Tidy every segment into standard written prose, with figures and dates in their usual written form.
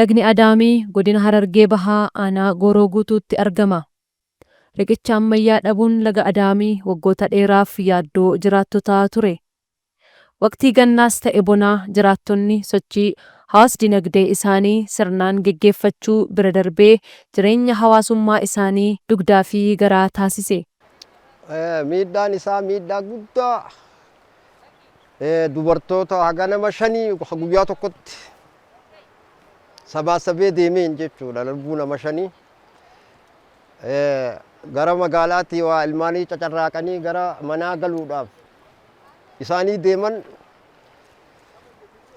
Lagni Adaamii godina Harargee Bahaa aanaa Gooroo Guutuutti argama. Riqicha ammayyaa dhabuun laga Adaamii waggoota dheeraaf yaaddoo jiraattotaa ture. Waqtii gannaas ta'e bonaa jiraattonni sochii hawaas-dinagdee isaanii sirnaan geggeeffachuu bira darbee jireenya hawaasummaa isaanii dugdaa fi garaa taasise. Miidhaan isaa miidhaa guddaa, dubartoota haga nama shanii guyyaa tokkotti sabaasabee deemeen jechuudha, lubbuu nama shanii. Gara magaalaatti waa ilmaanii cacarraaqanii gara manaa galuudhaaf isaanii deeman,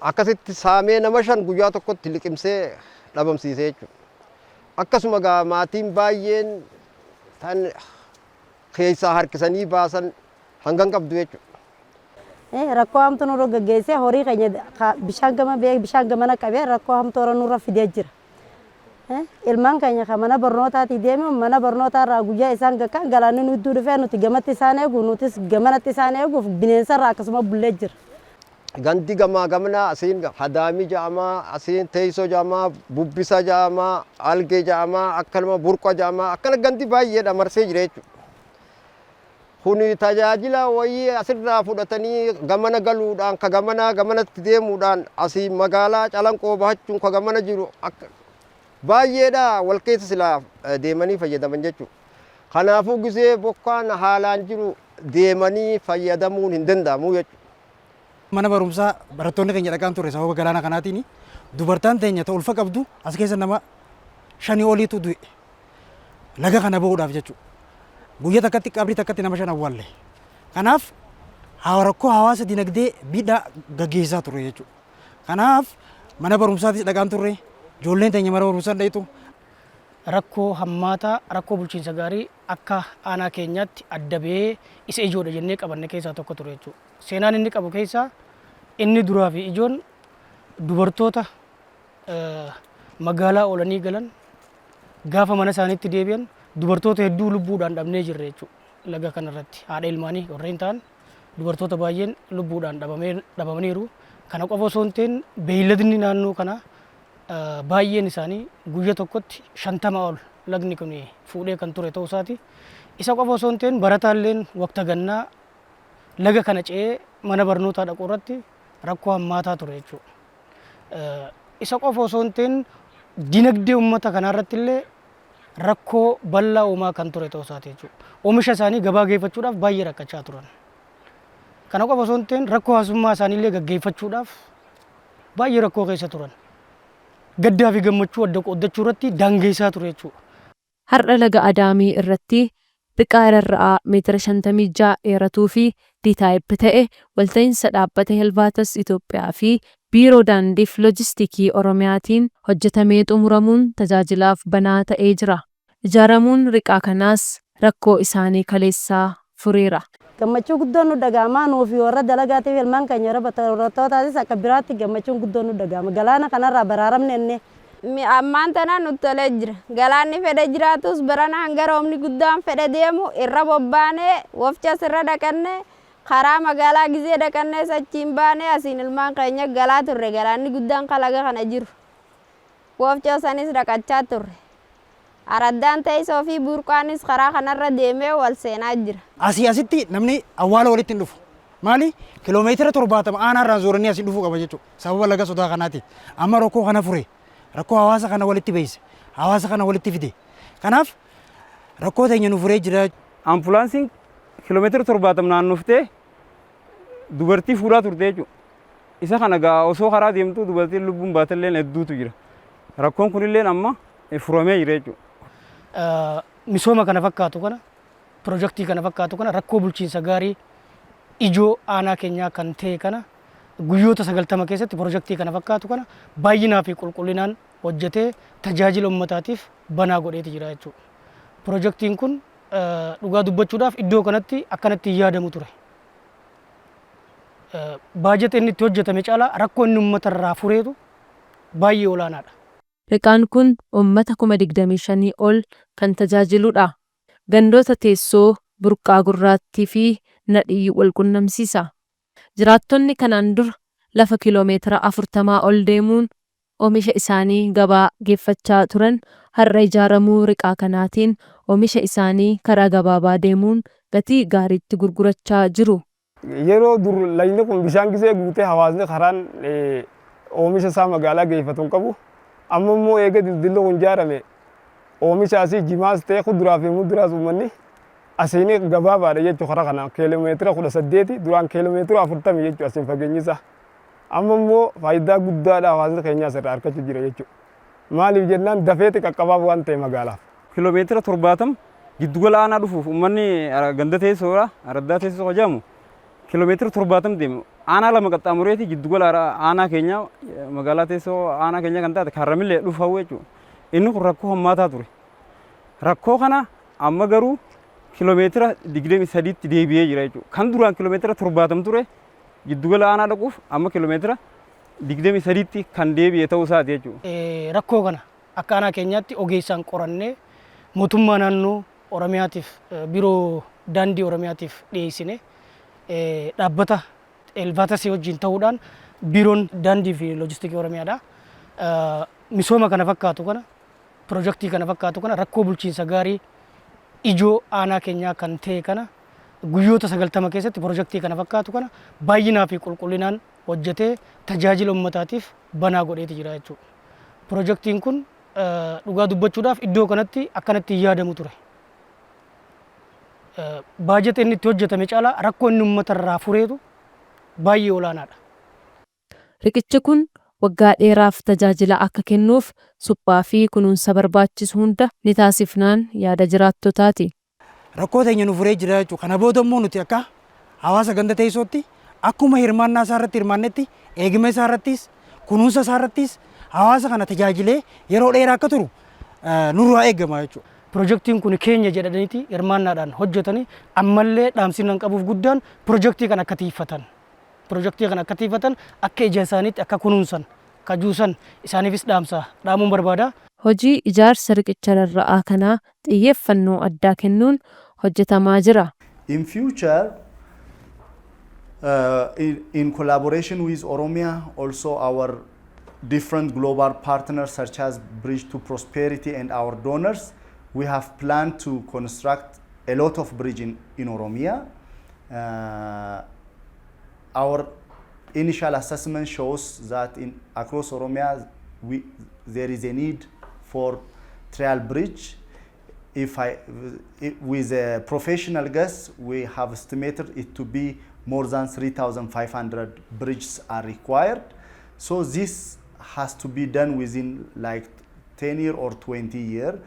akkasitti saamee nama shan guyyaa tokkotti liqimsee dhabamsiisee jechuudha. Akkasuma gaa maatiin baay'een tan keessaa harkisanii baasan hangan qabdu jechuudha. Rakkoo hamtuu nurra gaggeessee, horii keenya bishaan gama bishaan gamana qabee rakkoo hamtuu nurra fidee jira. Ilmaan keenya kan mana barnootaatii deemu, mana barnootaa irraa guyyaa isaan gakkaan galaanni nu iddoo dhufee, nuti gamatti isaan eegu, nutis gamanatti isaan eeguuf bineensarraa akkasuma bullee jira. Gandi gamaa gamana asiin Hadaamii jedhamaa, asiin Teessoo jedhamaa, Bubbisa jedhamaa, Algee jedhamaa, akkanuma Burqa jedhamaa, akkana gandi baay'eedha marsee jira jechuudha. Kuni tajaajila wayii asirraa fudhatanii gamana galuudhaan, ka gamanaa gamanatti deemuudhaan, asii magaalaa Calanqoo bahachuun ka gamana jiru akka baay'eedha wal keessa silaa deemanii fayyadaman jechuudha. Kanaafuu gisee bokkaan haalaan jiru deemanii fayyadamuun hin danda'amu jechuudha. Mana barumsaa barattoonni keenya dhaqaan turre sababa galaana kanaatiin dubartaan teenya ta ulfa qabdu as keessa nama shanii oliitu du'e. Laga kana bahuudhaaf jechuudha. Guyyaa takkatti qabrii takkatti nama shan awwaalle. Kanaaf rakkoo hawaasa dinagdee miidhaa gaggeessaa turre jechuudha. Kanaaf mana barumsaatis dhaqaan turre, ijoolleen teenya mana barumsaa dhaqitu. Rakkoo hammaataa, rakkoo bulchiinsa gaarii akka aanaa keenyaatti adda ba'ee isa ijoodha jennee qabanne keessaa tokko ture jechuudha. Seenaan inni qabu keessaa inni duraa fi ijoon dubartoota magaalaa oolanii galan gaafa mana isaaniitti deebi'an dubartoota hedduu lubbuudhaan dhabnee jirra jechuudha. Laga kanarratti haadha ilmaanii warreen ta'an dubartoota baay'een lubbuudhaan dhabamaniiru. Kana qofa osoo hin ta'in, beeyladni naannoo kanaa baay'een isaanii guyya tokkotti 50 ol lagni kun fuudhee kan ture ta'uu isaati. Isa qofa osoo hin ta'in, barataalleen waqta gannaa laga kana ce'ee mana barnootaa dhaquu irratti rakkoo hammaataa ture jechuudha. Isa qofa osoo hin ta'in, dinagdee uummata kanaa irratti illee rakkoo bal'aa uumaa kan ture ta'uu isaati jechuudha. Oomisha isaanii gabaa geeffachuudhaaf baay'ee rakkachaa turan. Kana qofa osoo hin ta'in, rakkoo hawaasummaa isaanii illee gaggeeffachuudhaaf baay'ee rakkoo keessa turan. Gaddaa fi gammachuu adda qooddachuu irratti daangeessaa ture jechuudha. Har'a laga Adaamii irratti riqaa rarra'aa meetira 56 dheeratuu fi D-type ta'e walta'iinsa dhaabbata Helvaatas Itoophiyaa fi Biiroo Daandiif Loojistikii Oromiyaatiin hojjetamee xumuramuun tajaajilaaf banaa ta'ee jira. Ijaaramuun riqaa kanaas rakkoo isaanii kaleessaa fureera. Gammachuu guddoon nu dhaga'ama, nuufi warra dalagaatiif, ilmaan keenya warra barattootatis akka biraatti gammachuun guddoon nu dhaga'ama. Galaana kanarraa baraaramne inni. Ammaan tana nutti tolee jira. Galaanni fedhe jiraatus, barana hanga roobni guddaan fedhe deemu irra bobbaanee, wofcas irra dhaqanne, karaa magaalaa gizee dhaqannees achiin baanee asiin ilmaan keenya galaa turre, galaanni guddaan kalaga kana jiru. Wofcoo sanis dhaqachaa turre. Araddaan Teessoo fi Burqaanis karaa kanarra deemee wal seenaa jira. Asii asitti namni awwaala walitti hin dhufu. Maali? Kiloomeetira 70 aanaarraan zooranii asii dhufuu qaba jechuudha. Sababa laga sodaa kanaatiif. Amma rakkoo kana fure. Rakkoo hawaasa kana walitti beeyse. Hawaasa kana walitti fide. Kanaaf rakkoo teenya nu furee jira. Ambulaansiin kiloomeetira 70 naannoftee dubartii fuudhaa turte jechuudha. Isa kana gaa osoo karaa deemtuu dubartiin lubbuun baatelleen hedduutu jira. Rakkoon kunilleen amma furamee jira jechuudha. Misooma kana fakkaatu kana, pirojektii kana fakkaatu kana, rakkoo bulchiinsa gaarii ijoo aanaa keenyaa kan ta'e kana, guyyoota 90 keessatti pirojektii kana fakkaatu kana baay'inaa fi qulqullinaan hojjetee tajaajila uummataatiif banaa godheeti jira jechuudha. Pirojektiin kun dhugaa dubbachuudhaaf iddoo kanatti akkanatti hin yaadamu ture. Baajata inni itti hojjetame caalaa rakkoo inni uummata irraa fureetu baay'ee olaanaadha. Riqaan kun uummata 25,000 ol kan tajaajiludha. Gandoota Teessoo, Burqaa Gurraattii fi Nadhii wal qunnamsiisa. Jiraattonni kanaan dura lafa kiiloomeetira 40 ol deemuun oomisha isaanii gabaa geeffachaa turan har'a ijaaramuu riqaa kanaatiin oomisha isaanii karaa gabaabaa deemuun gatii gaariitti gurgurachaa jiru. Yeroo dur lagni kun bishaan gisee guutee hawaasni karaan oomisha isaa magaalaa geeffatu hin qabu. Amma immoo eega dildilli kun ijaarame oomisha asii jimaas ta'e kuduraa fi muduraas uummanni asiin gabaabaadha jechuudha. Karaa kana kiiloomeetira 18, duraan kiiloomeetira 40 jechuudha asiin fageenyi isaa. Amma immoo faayidaa guddaadha hawaasni keenya asirraa argachuu jira jechuudha. Maaliif jennaan, dafeeti qaqqabaaf waan ta'e magaalaaf. Kiiloomeetira 70 giddugala aanaa dhufuuf uummanni ganda teessoodha, araddaa teessoo jedhamu, kiiloomeetira 70 deemu. Aanaa lama qaxxaamureeti giddugala aanaa keenya, magaalaa teessoo aanaa keenya kan taate Kaarramillee dhufa jechuudha. Inni kun rakkoo hammaataa ture. Rakkoo kana amma garuu kiiloomeetira 23tti deebi'ee jira jechuudha. Kan duraan kiiloomeetira 70 ture giddugala aanaa dhaquuf amma kiiloomeetira 23tti kan deebi'e ta'uu isaati jechuudha. Rakkoo kana akka aanaa keenyaatti ogeessaan qorannee mootummaa naannoo Oromiyaatiif, biiroo daandii Oromiyaatiif dhiyeessine. Dhaabbata Elvaatasii wajjin ta'uudhaan biiroon daandii fi loojistikii Oromiyaadha. Misooma kana fakkaatu kana, pirojektii kana fakkaatu kana, rakkoo bulchiinsa gaarii ijoo aanaa keenyaa kan ta'e kana guyyoota 90 keessatti pirojektii kana fakkaatu kana baay'inaa fi qulqullinaan hojjetee tajaajila uummataatiif banaa godheeti jira jechuudha. Pirojektiin kun dhugaa dubbachuudhaaf iddoo kanatti akkanatti hin yaadamu ture. Baajata inni itti hojjetame caalaa rakkoo inni uummata irraa fureetu baay'ee olaanaadha. Riqichi kun waggaa dheeraaf tajaajila akka kennuuf suphaa fi kunuunsa barbaachisu hunda ni taasifnaan yaada jiraattotaati. Rakkoo teenya nu furee jira jechuudha. Kana booda immoo nuti akka hawaasa ganda teessootti akkuma hirmaannaa isaa irratti hirmaannetti, eeguma isaa irrattis, kunuunsa isaa irrattis hawaasa kana tajaajilee yeroo dheeraa akka turu nurraa eegama jechuudha. Pirojektiin kun keenya jedhaniiti hirmaannaadhaan hojjetanii ammallee dhaamsinaan qabuuf guddaan pirojektii kana akka tiiffatan. Pirojektii kana akka tiiffatan, akka ija isaaniitti akka kunuunsan, kajuusan isaaniifis dhaamsa dhaamuun barbaada. Hojii ijaarsa riqicha rarra'aa kanaa xiyyeeffannoo addaa kennuun hojjetamaa jira. In future, in collaboration with Oromia, also our different global partners such as Bridge to Prosperity and our donors, we have planned to construct a lot of bridge in Oromia. Our initial assessment shows that in across Oromia there is a need for trail bridge. If I, with a professional guess, we have estimated it to be more than 3,500 bridges are required. So this has to be done within like 10 year or 20 year,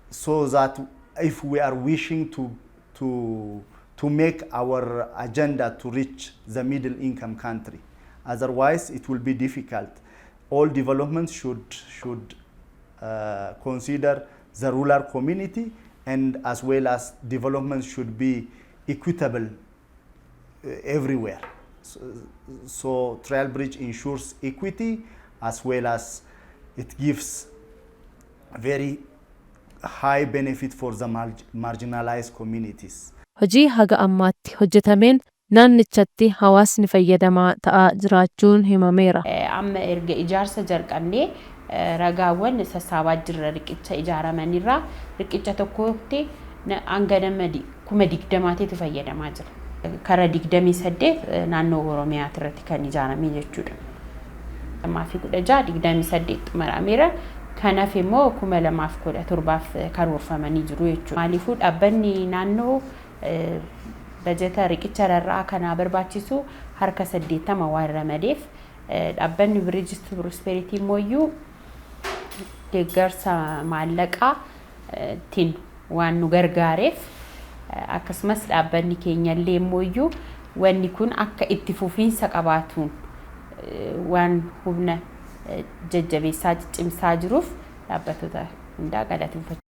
so that if we are wishing to make our agenda to reach the middle income country. Otherwise, it will be difficult. All development should consider the rural community, and as well as development should be equitable everywhere. So Trail Bridge ensures equity as well as it gives very high benefit for the marginalized communities. Hojii haga ammaatti hojjetameen naannichatti hawaasni fayyadamaa ta'aa jiraachuun himameera. Amma erga ijaarsa jalqabnee ragaawwan sassaabaa jirra. Riqicha ijaaramanirraa riqicha tokkotti hanga nama 20,000tiitu fayyadamaa jira. Kara 28 naannoo Oromiyaati irratti kan ijaarame jechuudha. 2016 28 xumurameera. Kanaaf immoo 2017f karoorfamanii jiru jechuudha. Maaliifuu dhaabbanni naannoo bajeta riqicha rarra'aa kanaa barbaachisu harka 80 waan ramadeef, dhaabbanni Bridges to Prosperity immoo deeggarsa maallaqaa ittiin waan nu gargaareef, akkasumas dhaabbanni keenyallee immoo wanni kun akka itti fufiinsa qabaatuun waan humna jajjabeessaa ciccimsaa jiruuf dhaabbatoota hundaa galateeffachuu